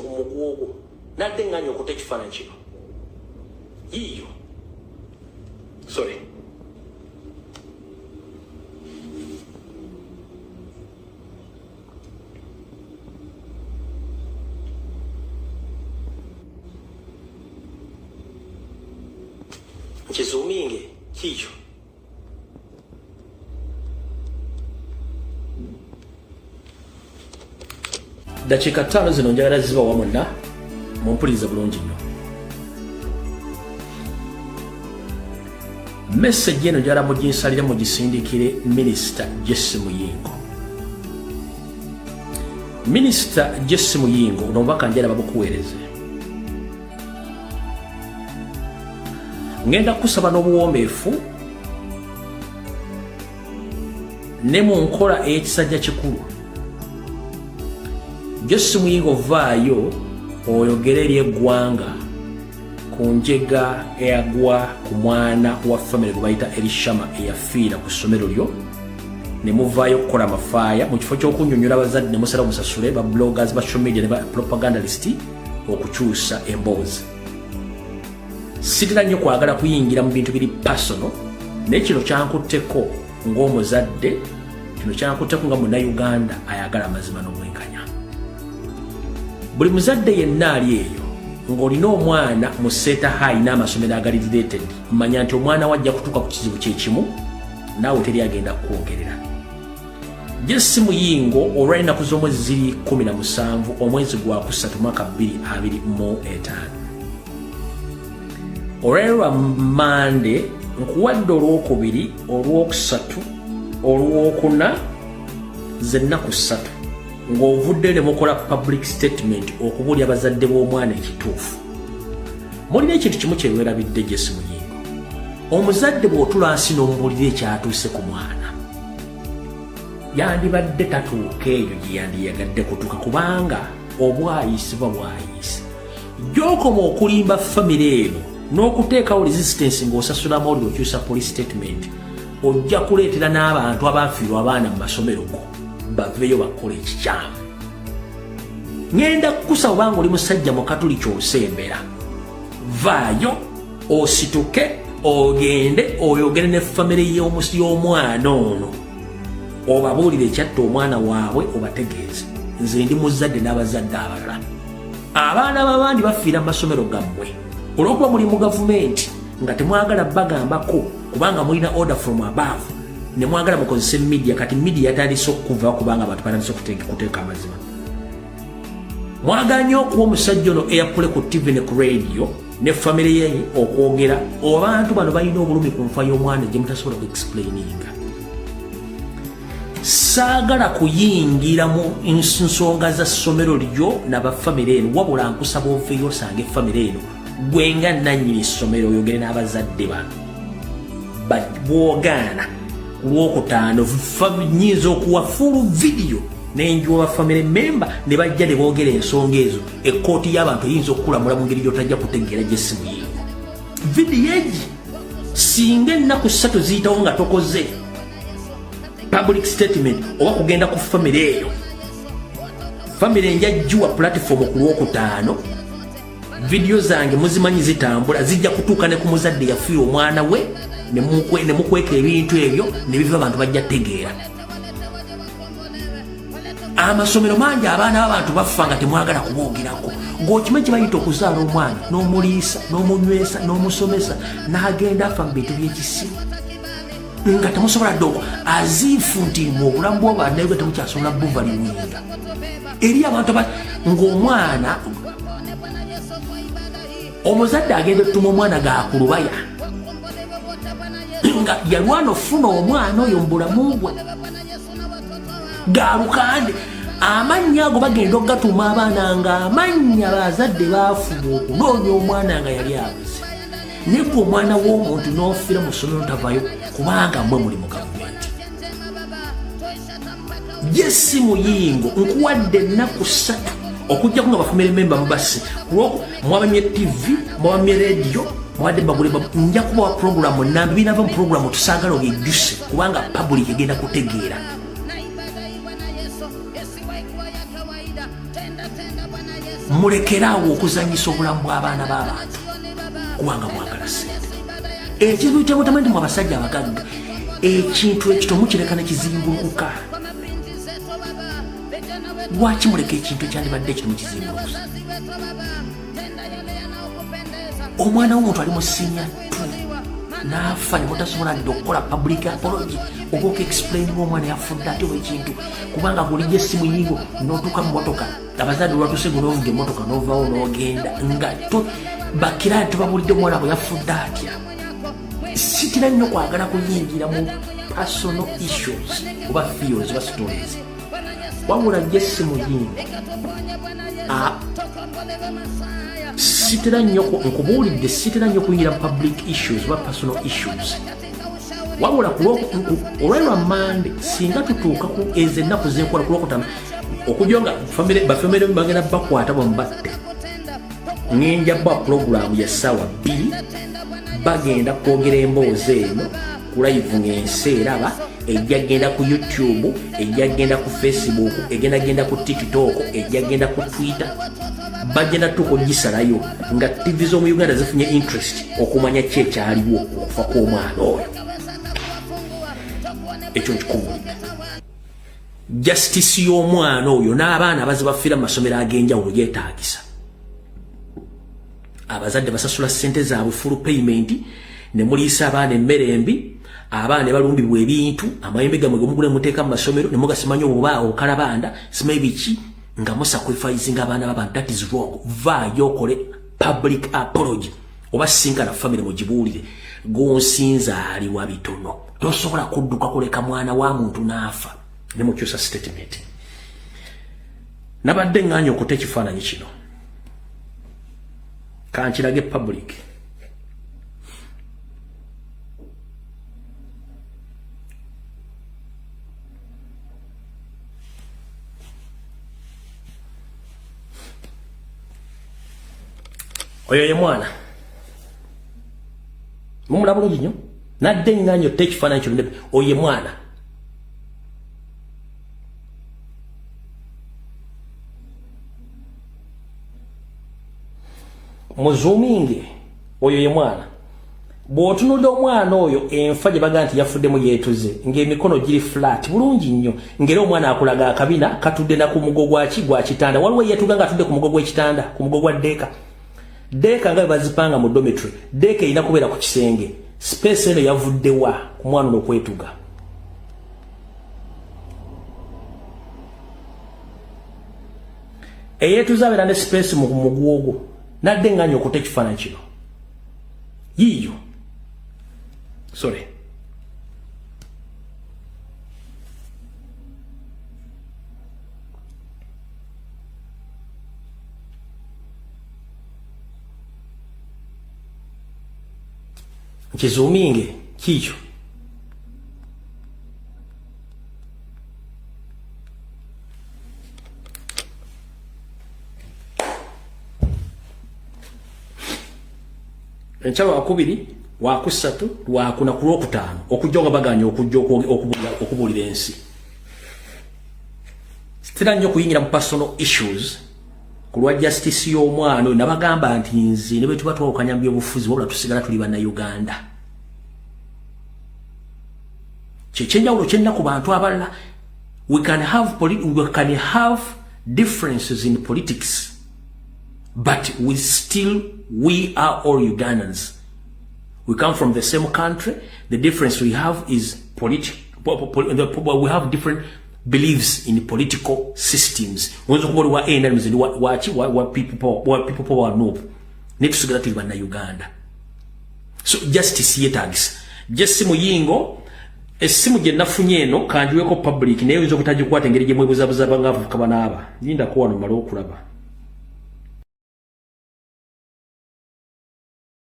mu muguwogo nadde nganya okuta ekifaananyi kino yiiyo. Sorry, nkizuuminge kiikyo. Dakiika 5 zino njagala zibawa mwenna mumpulirize bulungi nnyo. Message eno njagala muginsalire, mugisindikire Minisita Jesse Muyingo. Minisita Jesse Muyingo, ono omubaka njagala babukuweereze. Ngenda kusaba n'obuwombeefu ne mu nkola ey'ekisajja kikulu, Jesse Muyingo, vaayo oyogere eri eggwanga ku njega eyagwa ku mwana wa famire gwe bayita Erishama eyafiira ku ssomero lyo, ne muvaayo okukola amafaaya mu kifo ky'okunnyonnyola abazadde, ne musala musasule ba bloggers, ba social media ne ba propagandalist okukyusa emboozi. Sitera nnyo kwagala kuyingira mu bintu biri personal, naye kino kyankutteko ng'omuzadde, kino kyankutteko nga Munnayuganda ayagala amazima n'obwenkanya. Buli muzadde yenna ali eyo ng'olina omwana mu Seeta High n'amasomero agali related, manya nti omwana we ajja kutuuka ku kizibu kyekimu naawe, teri agenda kukwogerera. Jesse Muyingo, olw'ennaku z'omwezi ziri 17 omwezi gwa kusatu mwaka 2025, olwaleero lwa Mande, nkuwadde Olwokubiri, Olwokusatu, Olwokuna, zennaku 3 ng'ovudde ne mukola public statement okubuulya abazadde b'omwana ekituufu. Mulina ekintu kimu kyewerabidde, Jesse Muyingo. Omuzadde bw'otula nsi n'omubuulira ekyatuuse ku mwana, yandibadde tatuuka eyo gye yandiyagadde kutuuka, kubanga obwayisibwa bwayise. Gy'okoma okulimba famire eno n'okuteekawo resistance ng'osasula amawulire okyusa police statement, ojja kuleetera n'abantu abafiirwa abaana mu masomero go baveeyo bakola ekikyamu. Ŋŋenda kukusaba, obanga oli musajja mukatuli kyosembera, vaayo osituke ogende oyogere ne famire y'omwana ono, obabuulire ekyatta omwana waabwe, obategeeze. Nze ndi muzadde n'abazadde abalala. Abaana b'abandi bafiira mu masomero gammwe olw'okuba muli mu gavumenti nga temwagala bagambako, kubanga mulina order from above, ne mwagala mukozese media. Kati media yatandise okuva kubanga abantu batandise okuteeka amazima. Mwagala nnyo okuwa omusajja ono airplay ku TV ne ku radio ne famire ye okwogera. Abantu bano balina obulumi ku nfa y'omwana gye mutasobola ku explaininga. Saagala kuyingira mu nsonga za ssomero lyo nabafamire eno, wabula nkusaba oveeyo osange famire eno, gwe nga nannyini ssomero, oyogere n'abazadde bano. Bwogaana, ku Lwokutaano nyinza okuwa full video nenjuwa ba family member ne bajja ne boogera ensonga ezo. Ekkooti y'abantu eyinza okukulamula mu ngeri gy'otajja kutegeera. Gyessimu yiyo vidiyo egi, singa ennaku 3 ziyitawo nga tokoze public statement oba kugenda ku famire eyo, famire njajjuwa platform ku Lwokutaano. Vidiyo zange muzimanyi zitambula, zijja kutuuka ne ku muzadde yafiira omwana we ne mukweka ebintu ebyo ne biva, abantu bajja tegeera. Amasomero mangi abaana b'abantu bafa nga temwagala kuboogerako. Ng'okimanyi kye bayita okuzaala omwana n'omuliisa n'omunywesa n'omusomesa n'agenda afa mu bintu by'ekisiru nga temusobola dde aziifu nti mu obulamu bw'obanauganda temukyasobola buvaliwinga eri abantu ng'omwana omuzadde agenda ottuma omwana gakulubaya nga yalwana ofuna omwana oyo mu bulamu bwe galukande. Amannya ago bagenda okugatuuma abaana nga amannya bazadde baafuba okunoonya omwana nga yali abuze, naye gwe omwana w'omuntu n'ofiira mu ssomero tavayo kubanga mwe muli mu gavumenti. Jesse Muyingo, nkuwadde ennaku 3 okujjako nga bafamily member mubase mwabamye TV, mwabamye radio, mubadde bagule. Nja kubawa programu nambi binava mu programu, tusaagala obyejjuse kubanga public egenda kutegeera. Mulekeraawo okuzanyisa obulamu bw'abaana b'abantu kubanga mwagala ssente. Ekintu kyemutamanyi nti mu abasajja abagagga ekintu ekito mukireka ne kizimbulukuka. Lwaki muleka ekintu ekyandibadde ekito mukizimbulukusa? Omwana w'omuntu ali mu senior 2 n'afa ne mutasobola dde okukola public apology oba okuexplaininga omwana yafudde ate oba ekintu, kubanga bulijjo essimu yingo n'otuuka mu motoka, abazadde olwatuuse gwe n'ovuga emmotoka n'ovaawo n'ogenda nga bakira nti babulidde omwana bwe yafudde atya. Sitera nnyo kwagala kuyingira mu personal issues oba theories oba stories, wabula Jesse Muyingo sitera nnyo, nkubuulidde, sitera nnyo kuyingira mu public issues oba personal issues, wabula olwalwa Mande singa tutuuka ku ezo ennaku zenkola ku Lwokutaano okujja nga bafamire bagenda bakwata bwemubatte, ngenja ba pulogulaamu ya ssaawa 2, bagenda kwogera emboozi eno ku live ng'ensi eraba. Ejja genda ku YouTube, ejja genda ku Facebook, egenda genda ku TikTok, ejja genda ku Twitter. Bagenda tuuka ogisalayo nga TV z'omu Uganda zifunye interest okumanya ki ekyaliwo okufa kw'omwana oyo. Ekyo nkikubuulidde. Justice y'omwana oyo n'abaana abaze bafiira mu masomero ag'enjawulo yeetaagisa. Abazadde basasula ssente zaabwe full payment ne muliisa abaana emmere embi, abaana ne balumbibwa ebintu, amayembe gammwe gemugula muteeka mu masomero ne mugasimanyi oba okalabanda simanyi biki, nga musacrificinga abaana b'abantu. That is wrong. Vaayo okole public apology oba sinkana family mugibuulire. Gonsinza aliwa bitono, tosobola kudduka kuleka mwana wa muntu n'afa ne mukyusa statement. Nabadde ŋŋaanya okuta ekifaananyi kino, kankirage public. Oyo ye mwana, mumulaba bulungi nnyo. Nadde ŋŋaanya otta ekifaananyi kino. Oyo ye mwana. Muzoominge, oyo ye mwana. Bw'otunulira omwana oyo, enfa gye bagaa nti yafuddemu yeetuze ng'emikono giri flat bulungi nnyo, ng'era omwana akulaga akabina katudde na ku mugo gwaki gwa kitanda. Waliwo eyeetuga ng'atudde ku mugo gw'ekitanda, ku mugo gwa decker. Decker nga bwe bazipanga mu dormitory, decker erina kubeera ku kisenge. Space eno yavuddewa ku mwana ono okwetuga? Eyeetuze abeera ne space mu muguwa ogwo. Nadde nganya okuta ekifaananyi kino. Yiiyo, sorry. Nkizoominge, kiikyo. Enkya Lwakubiri, Lwakusatu, Lwakuna, ku Lwokutaano okujja nga baganya okujja okubuulira ensi. Sitera nnyo okuyingira mu personal issues ku lwa justice y'omwana oyo. Nabagamba nti nze ne bwe tuba twawukanya mu byobufuzi, wabula tusigala tuli Bannayuganda. Kyekyenjawulo kyenna ku bantu abalala. We can have differences in politics, but we are all Ugandans. We come from the same country. The difference we have is political. We have different beliefs in political systems. Oyinza okuba oli wa NRM, nze ndi waki wa People Power, wa People Power, NUP, naye tusigala tuli Bannayuganda. So justice yeetagisa. Jesse Muyingo, essimu gye nafunye eno kanjiweko public, naye oyinza obutagikwata engeri gye mwebuzabuza bangaavuka banaaba. Lindako wano male okulaba.